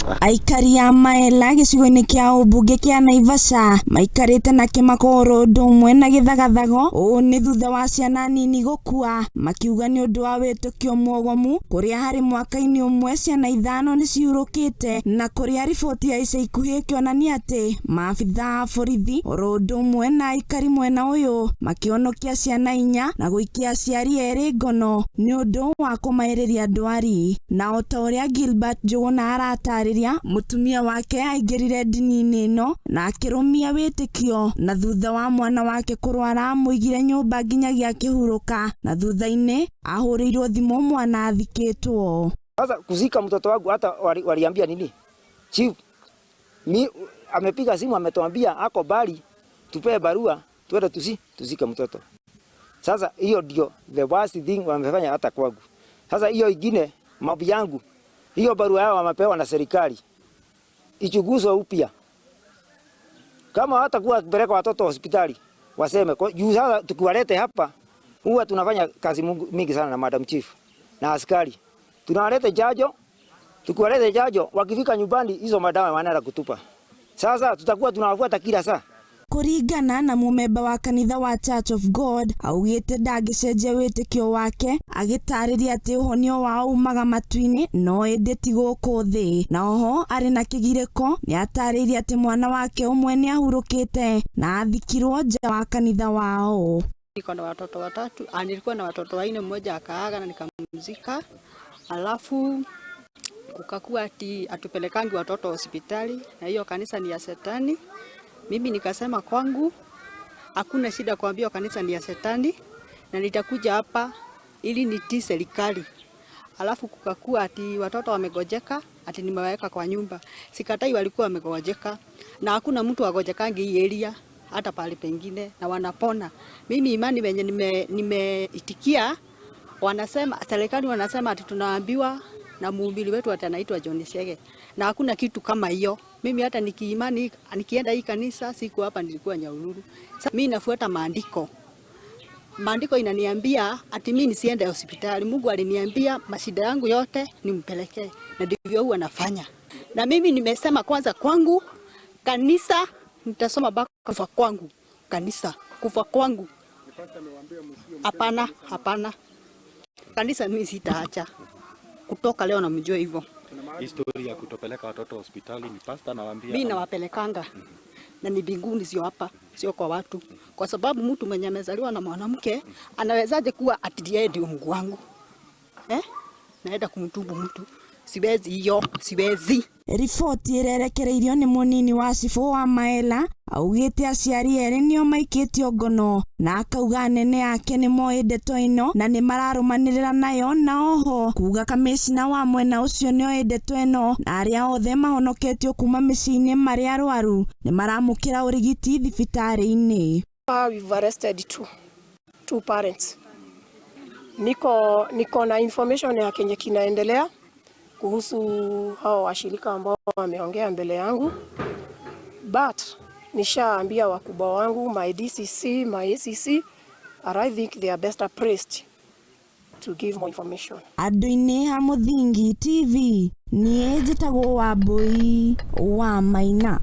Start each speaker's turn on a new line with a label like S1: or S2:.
S1: Aikari a Maela gĩcigo-inĩ kĩa ũmbunge kĩa Naivasha maikarĩte na kĩmako oro ũndũ ũmwe na gĩthagathago. Ũũ nĩ thutha wa ciana nini gũkua, makiuga nĩ ũndũ wa wĩtĩkio mwogomu, kũrĩa harĩ mwaka-inĩ ũmwe ciana ithano nĩ ciurũkĩte, na kũrĩa riboti ya ica ikuhĩ ĩkĩonania atĩ maabitha a borithi oro ũndũ ũmwe na aikari mwena ũyũ makĩhonokia ciana inya na gũikia aciari erĩ ngono nĩ ũndũ wa kũmaĩrĩria ndwari. Na o ta ũrĩa Gilbert Njũgũna aratarĩria, mũtumia wake aingĩrire ndini-inĩ ĩno na akĩrũmia wĩtĩkio, na thutha wa mwana wake kũrwara amũigire nyũmba nginyagia akĩhurũka, na thutha-inĩ ahũrĩirwo thimũ mwana athikĩtwo.
S2: Sasa kuzika mtoto wangu hata waliambia nini? Chief mi amepiga simu, ametuambia ako bali tupee barua tuende tuzike mtoto. Sasa hiyo ndio the worst thing wamefanya hata kwangu. Sasa hiyo ingine mabi yangu, hiyo barua yao wamepewa na serikali ichunguzwe upya. Kama hata kuwa kupeleka watoto hospitali waseme juu. Sasa tukiwalete hapa huwa tunafanya kazi mingi sana na Madam Chief na askari, tunawalete jajo, tukiwalete jajo wakifika nyumbani hizo madawa wanaenda kutupa. Sasa tutakuwa tunawafuata kila saa.
S1: Kũringana na mũmemba wa kanitha wa Church of God, augĩte ndangĩcenjia wĩtĩkio wake, agĩtarĩria atĩ ũhonio wao umaga matu-inĩ no ĩndĩ ti gũkũ thĩ. Na oho arĩ na kĩgirĩko nĩ atarĩirie atĩ mwana wake ũmwe nĩ ahurũkĩte na athikirwo nja wa kanitha wao.
S3: Niko na watoto watatu, nilikuwa na watoto wanne, mmoja akaaga na nikamzika. Alafu kukakuwa ati atupelekangi watoto hospitali na hiyo kanisa ni ya shetani. Mimi nikasema kwangu hakuna shida kuambia kanisa ni ya shetani na nitakuja hapa ili nitii serikali. Alafu kukakuwa ati watoto wamegojeka, ati nimewaweka kwa nyumba. Sikatai walikuwa wamegojeka na hakuna mtu agojekangi hii area hata pale pengine na wanapona. Mimi imani wenye nimeitikia wanasema serikali wanasema ati tunaambiwa na mhubiri wetu ati anaitwa John Chege na hakuna kitu kama hiyo. Mimi hata nikiimani nikienda hii kanisa siku hapa nilikuwa Nyahururu. Sasa mimi nafuata maandiko. Maandiko inaniambia ati mimi nisiende hospitali. Mungu aliniambia mashida yangu yote nimpelekee, na ndivyo huwa nafanya. Na mimi nimesema kwanza kwangu kanisa nitasoma mpaka kufa kwangu, kanisa kufa kwangu. Hapana, hapana, kanisa mimi sitaacha kutoka leo, namjua hivyo.
S4: Historia ya kutopeleka watoto hospitali ni pastor anawaambia?
S3: Mimi nawapelekanga na ni mbinguni, sio hapa, sio kwa watu, kwa sababu mtu mwenye amezaliwa na mwanamke anawezaje kuwa ati yeye ndio Mungu wangu, eh? Naenda kumtubu mtu, siwezi hiyo, siwezi.
S1: Riboti ĩrerekereirio nĩ mũnini wa cibũ wa Maela augĩte aciari erĩ nĩo maikĩtio ngono, na akauga anene ake nĩ moĩ ndeto ĩno na nĩ mararũmanĩrĩra nayo, na oho kuga kamĩcina wa mwena ũcio nĩoĩ ndeto ĩno na arĩa othe mahonoketio kuma mĩciĩ-inĩ marĩ arwaru nĩ maramũkĩra ũrigiti thibitarĩ-inĩ.
S5: We've arrested two parents. Niko na information ya kenye kinaendelea kuhusu hao washirika ambao wameongea mbele yangu, but nishaambia wakubwa wangu, my DCC, my ACC, and I think they are best placed to give more information.
S1: Andũ-inĩ ha Mũthingi TV, niĩ njĩtagwo Wambui wa Maina.